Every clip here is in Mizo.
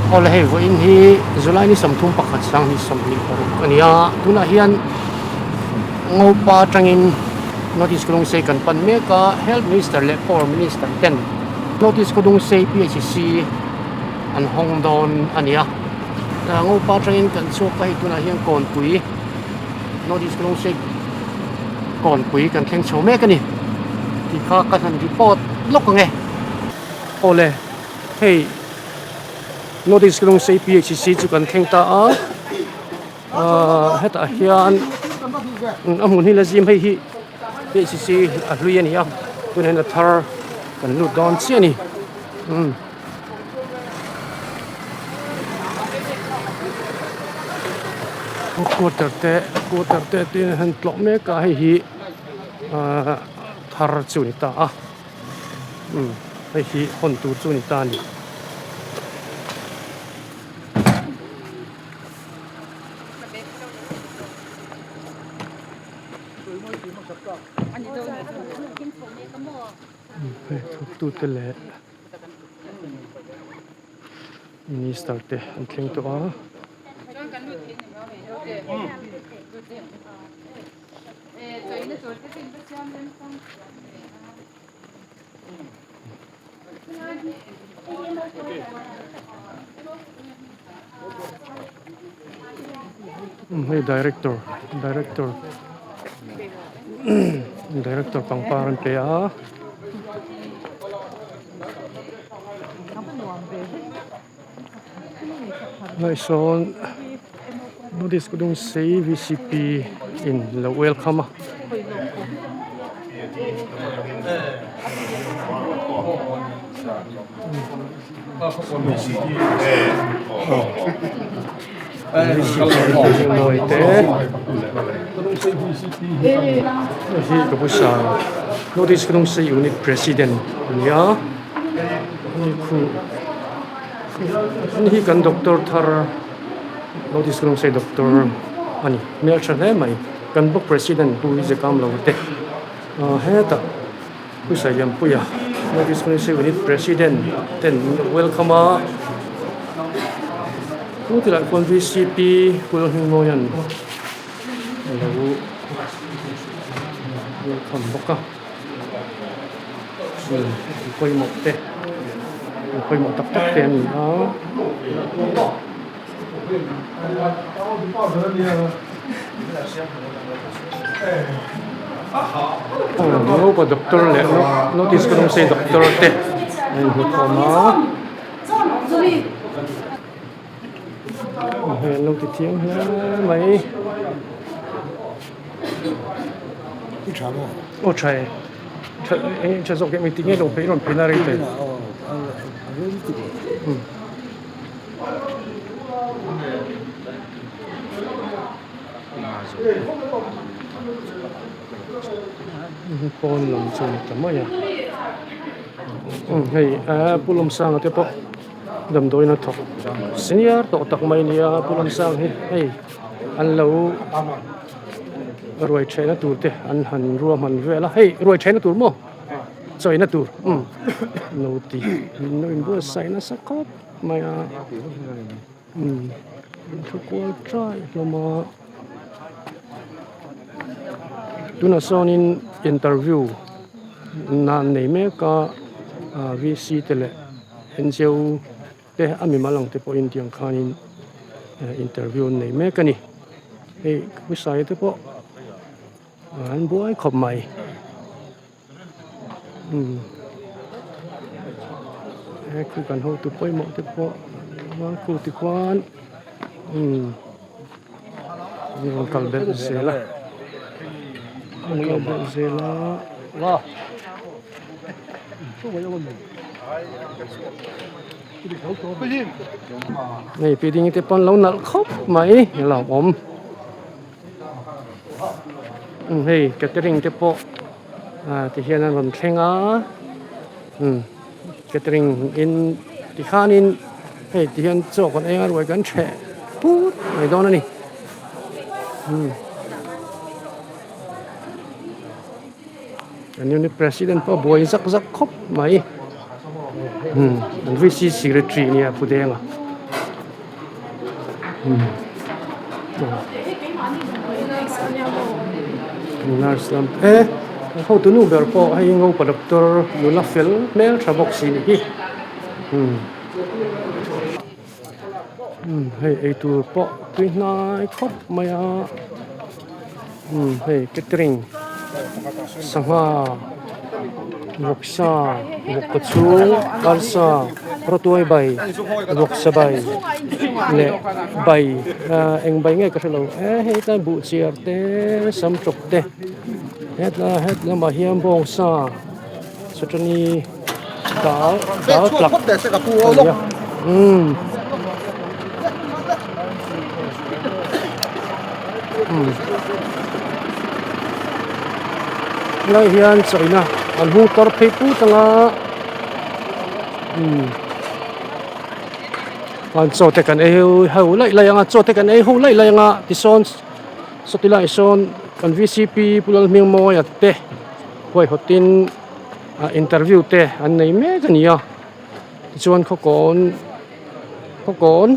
Awle hei vawiin hi July ni 31 sanghnih 26 a ni a, tunah hian Ngopa atangin North East Khawdungsei kan pan mek a, Health Minister leh Power Minister ten North East Khawdungsei PHC an hawng dawn a ni a, Ngopa atangin kan chhuak a hei tunah hian Kawnpui North East Khawdungsei Kawnpui kan thleng chho mek a ni tih kha ka han report lawk ang e. Awle hei North East Khawdungsei PHC chu kan thleng ta a ahh hetah hian a hmun hi la zim hei hi PHC a hlui a ni a tunah hian a thar kan lut dawn chiah a ni umm. Quarter te quarter te te han tlawh mek a hei hi ahh thar chu a ni ta a umm hei hi hawn tur chu a ni ta a ni. Hei thawktute leh. Minister te an thleng tawh a. Hei director director director pangpar an pe a. Ngaihsawn Buddhist kudung sei vcp in lo welcome a. Mawi te hei hi ka pu sang North East Kudungsei Unit President a ni a hei khu hei hi kan doctor thar North East Kudungsei doctor a ni hmeltha hle mai kan block president pu Zekam lo te hetah Pu Sailianpuia North East Kudungsei Unit President ten min lo welcome a chu tilai chuan vcp Pu Lalhmingmawia'n a lo welcome bawk a an pawimawh te an pawimawh tak tak te an ni a. Naupa doctor leh notice ka rawng sei doctor te a inhmu khawm a hei an lo ti thiam hle mai aw tha e tha zawk em engtik nge lo phei rawn phei na rei thei. Pawn lam chu a ni ta mai a hei aa Pu Lawmsanga te pawh damdawiin a thawk senior tawh tak mai a nia Pu Lawmsanga hi hei an lo ruai thehna tur te an han ruahman vel a hei ruai thehna tur maw. Chawina tur umm lo ti min lo inbuatsaih nasa khawp mai a umm an thu kual ṭai hlawm a tunah sawnin interview na an nei mek a ah vc te leh ngo te a mimal ang te pawhin tiang khanin interview an nei mek a ni hei husai te pawh. An buai khawp mai umm he khu kan hotu pawimawh te pawh chuan khu tikhuan umm an rawn kal belh zel a an kal belh zel a. Hei building te pawh an lo nalh khawp mai a lawmawm. Hei catering te pawh ah ti hian an rawn thleng a umm catering in ti khanin hei ti hian chaw kan eng a ruai kan ṭheh put mai dawn a ni umm kan unit president pawh a buai zak zak khawp mai umm an vc secretary nia Pu Denga. Nurse lam e hotu nu ber pawh hei ngopa doctor nula fel hmel tha bawk si ni hi hei eitur pawh tui hnai khawp mai a hei catering sangha vawksa vawk chhung arsa rawtuai bai vawksa bai leh bai ah eng bai nge ka hrelo e hei tlai buh chiar te sam tawp te hetlai het lamah hian bawngsa chutani dal dal tlak a ni a umm umm helai hian chawina an hung tar phei put ang a umm an chaw te kan ei ho laih laih ang a chaw te kan ei ho laih laih ang a tisawn sawti lai sawn kan V C P Pu Lalhmingmawia te huaihawtin ah interview te an nei mek a ni a tichuan khawkawn khawkawn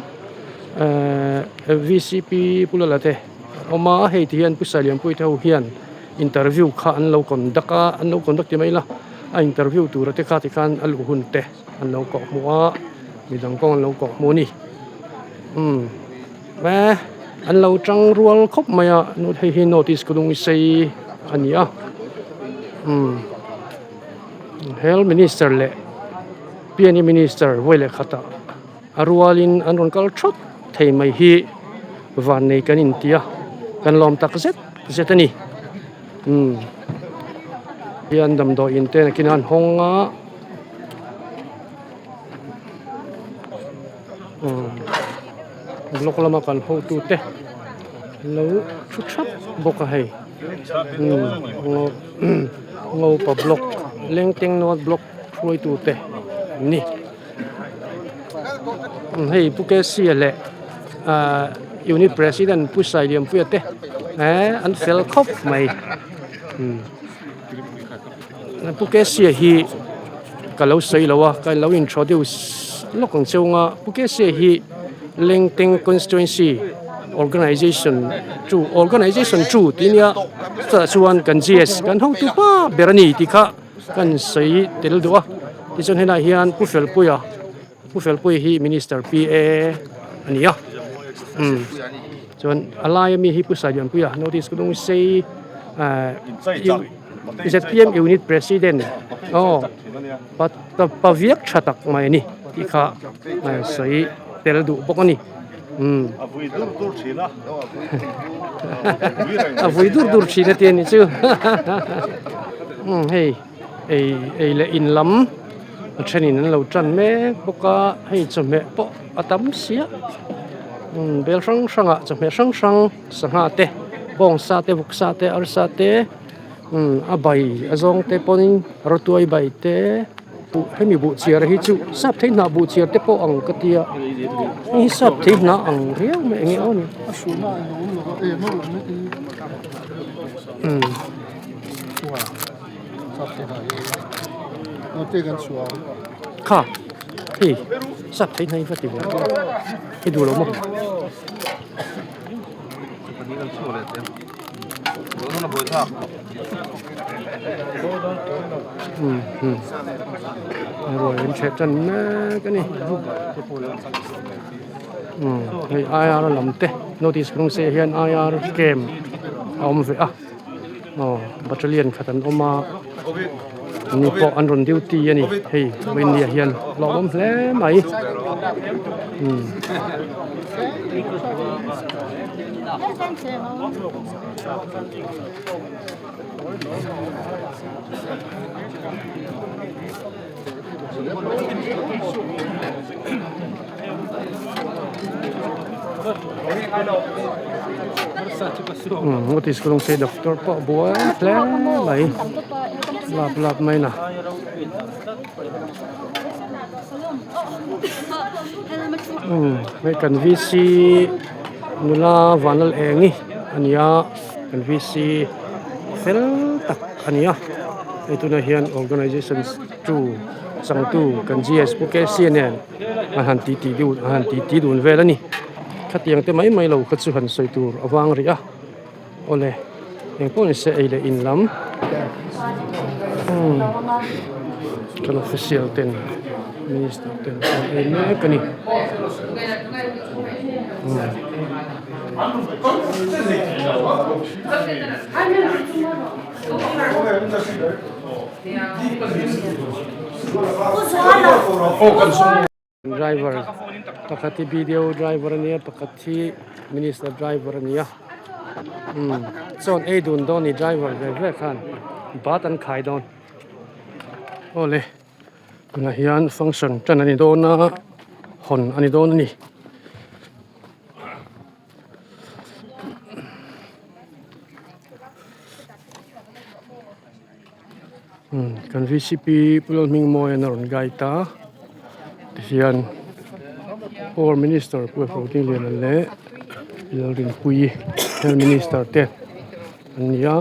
ehh V C P Pu Lala te an awm a hei ti hian Pu Sailianpuii te ho hian interview kha an lo conduct a an lo conduct ti mai ila a interview tura te kha tikhan a luh hun te an lo kawh hmuh a midang pawh an lo kawh hmuh a ni umm eh an lo tang rual khawp mai a hei hi north east kulung sei a ni a umm health minister leh P N E minister vawi leh khatah a rualin an rawn kal thawt thei mai hi vannei kan inti a kan lawm tak zet zet a ni umm hian damdawi in te nakinah an hawng a. Block lama kan hotute lo thu thap bawk a hei ngopa block lengteng north block hruaitute an ni hei Pu K C leh ahh unit president Pu Sailianpuia te eh an fel khawp mai. Pu K C hi ka lo sawi lo a ka lo introduce lawk ang cheu nga Pu K C hi Lengteng constituency organization chu organization chu tih nia chutah chuan kan G S kan hotu pa ber a ni tih kha kan sawi tel duh a tichuan helaiah hian Pu Felpuia Pu Felpuia hi minister P A a ni a umm chuan a laia mi hi Pu Sailianpuia notice ka dawng sei ahh Z P M unit president aw pa pa viak tha tak mai a ni tih kha sawi tel duh bawk a ni umm a vui dur dur thin a ti a ni chu umm hei ei ei leh in lam a thenin an lo tan mek bawk a hei chawhmeh pawh a tam sia umm bel hrang hrangah chawhmeh hrang hrang sangha te bawngsa te vawksa te arsa te umm a bai a zawng te pawhin rawtuai bai te hemi buh chiar hi chu sap thei hnah buh chiar te pawh ang ka tia hei hi sap thei hnah ang riau mai eng nge aw ni umm. Kha hei sap thei hnai va ti ve i duh lo maw. Um um ruai an chheh tan mek a ni um hei I R lam te notice rawng se hian I R camp a awm ve a aw battalion khat an awm a ni pawh an rawn duty a ni hei vawinia hian hlauhawm hle mai um. Notice ka lawng doctor pawh a buai hle mai lap lap mai na. Hei kan V C nula vanlal eng hi a ni a kan V C fel tak a ni a hei tunah hian organization tu changtu kan G S Pu K C nen. A han ti ti dun a han ti ti dun vel a ni. Khatiang te mai mai lo kha chu han sawi tur a vang rih a, awle engpawh ni se ei leh in lam umm kan official ten minister ten an ei mek a ni. Driver pakhat hi BDO driver a nia pakhat hi minister driver a nia umm chuan ei dun dawn a ni driver ve ve khan bat an khai dawn awle tunah hian function tan a ni dawn a hawn a ni dawn a ni. Kan vcp Pu Lalhmingmawia'n a rawn guide a tihian power minister Pu Ephraim Dingliana leh Lalrinpuii health minister te an ni a.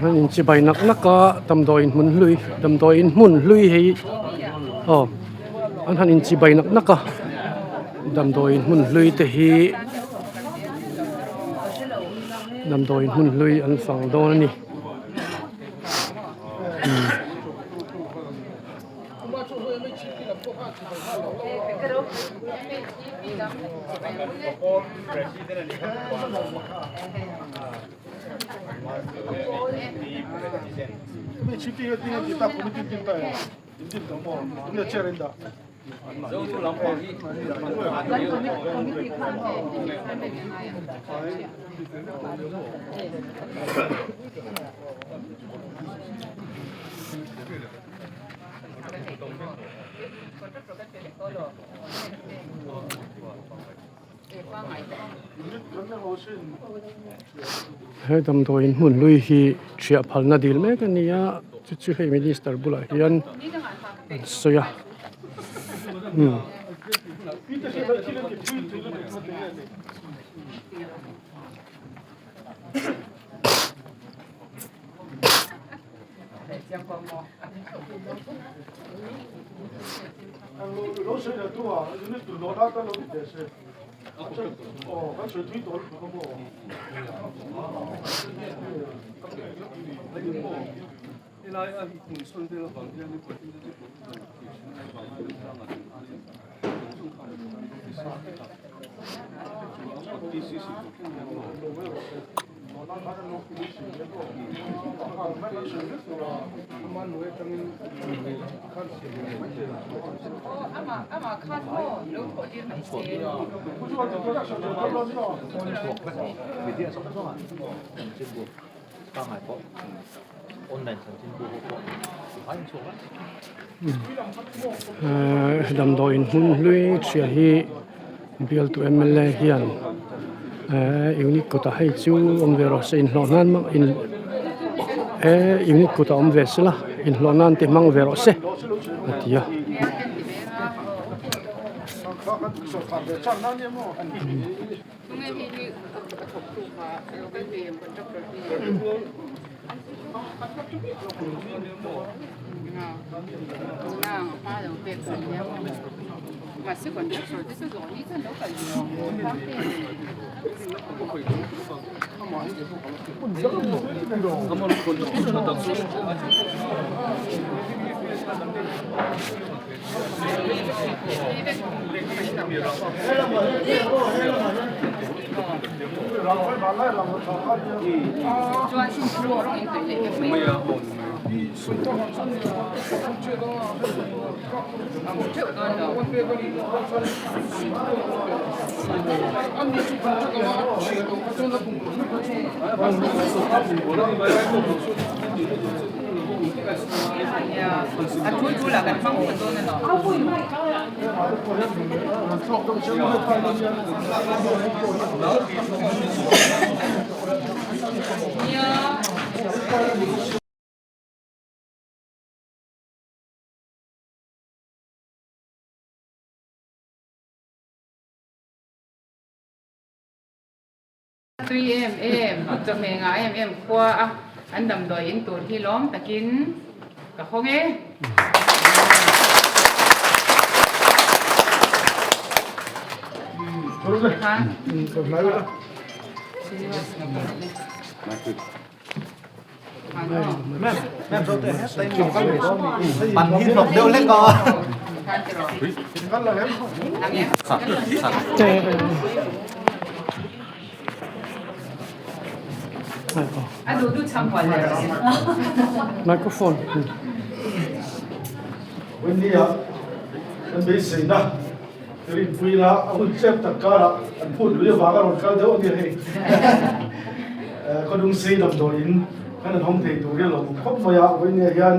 An inchibai nak nak a damdawiin hmun hlui damdawiin hmun hlui hi aw an han inchibai nak nak a damdawiin hmun hlui te hi damdawiin hmun hlui an fang dawn a ni. He damdawiin hmun hlui hi ṭhiah phalna dil mek a ni a chu chu hei minister bulah hian an sawi a umm. Damdawiin hmun hlui chhia hi bialtu mla hian unit kawtah hei chu awm ve rawh se inhlawh nan unit kawtah awm ve sela inhlawh nan te hmang ve rawh se a ti a. Tui em em, chawhmeh ngah em em khua a an damdawi in tur hi lawm takin ka hawng e. Microphone. Wendy-a kan beiseina Rinpuina a hun tlem tak karah an phut lui avanga rawn kal deuh a ni hei. Khawdungsei damdawiin kan an hawng thei tur hi a lo awm khawp mai a, vawinia hian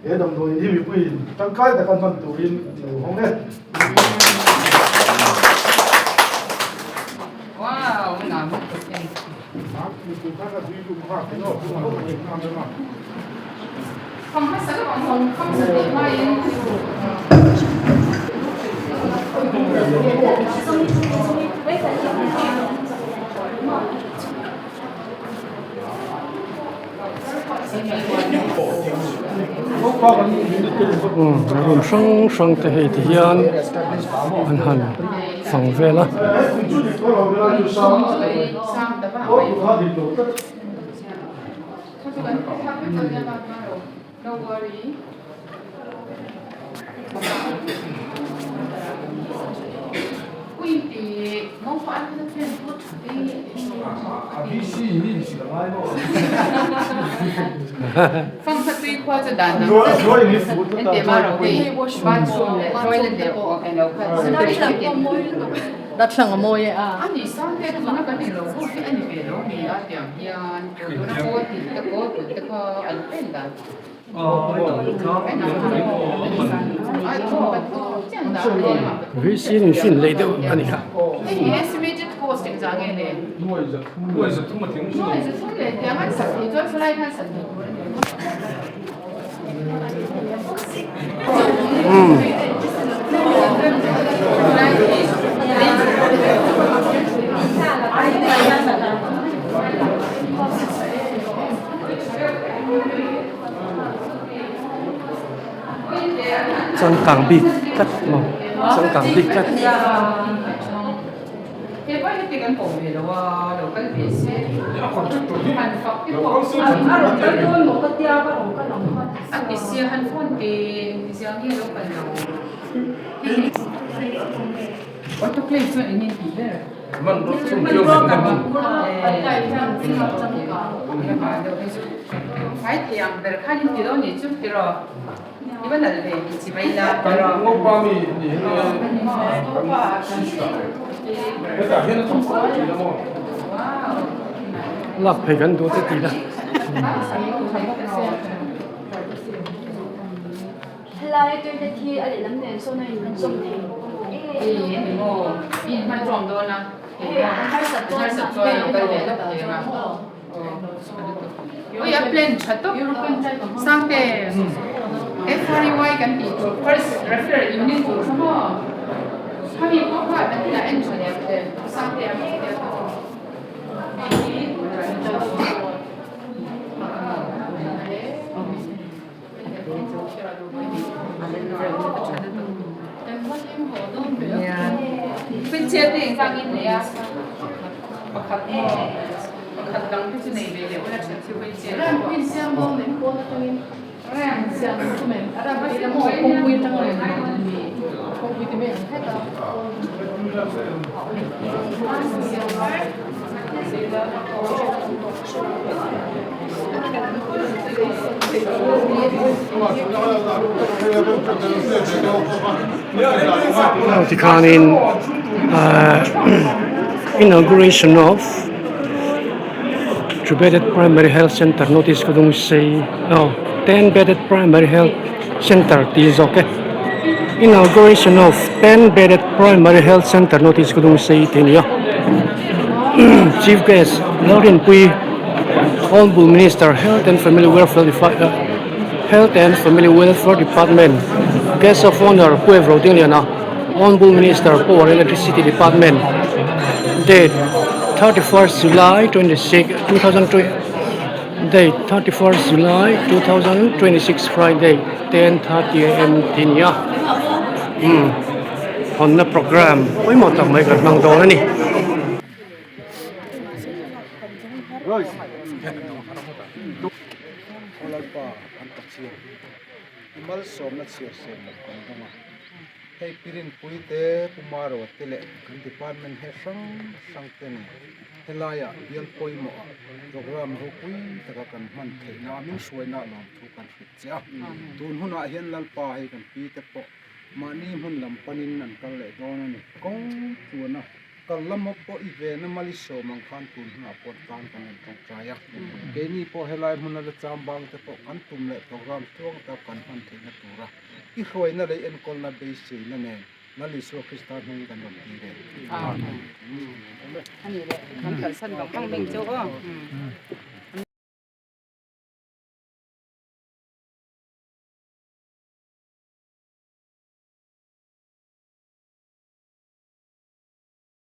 he damdawiin hi mipuiin tangkai taka hman turin an lo hawng e. Room hrang hrang te hei ti hian an han fang vel a. Vc in hrin lei deuh a ni kha. Changkang bik tlat maw changkang bik tlat. Lak phei kan duh te ti la. Tikhanin. Ahh inauguration of two bedded primary health center notice ka dawng sei aw ten bedded primary health center tih zawk e inauguration of ten bedded primary health center notice ka dawng sei tih a ni a chief guest Lalrinpuii honourable minister health and family welfare health and family welfare department guest of honour Pu Evro Dingliana. Honourable Minister Power Electricity Department date 31st July 26 2020 date 31st July 2026 Friday 10:30 am tih a ni a umm hawnna programme pawimawh tak mai kan hmang dawn a ni. Hei Pirinpui te, Pu Maroa te leh kan department he hrang hrang te nen helaiah bial pawimawh ah programme ropui taka kan hman theihna a min hruaina lawmthu kan hrilh che a. Tun hunah hian Lalpa hei kan pi te pawh mahni hmun lam panin an kal leh dawn a ni. Kawng tluana Kal lama pawh i vena mal i sawm ang khan tun hunah pawh tan kan rawn tawngtai a. Keini pawh helai hmuna la cham bang te pawh kan tum leh programme tluang tak kan hman theihna tura i hruaina leh i enkawlna beiseina nen Lal Isua Krista hming kan rawn ti ve. Amen. Ani leh kan kalsan vang vang bik chu aw.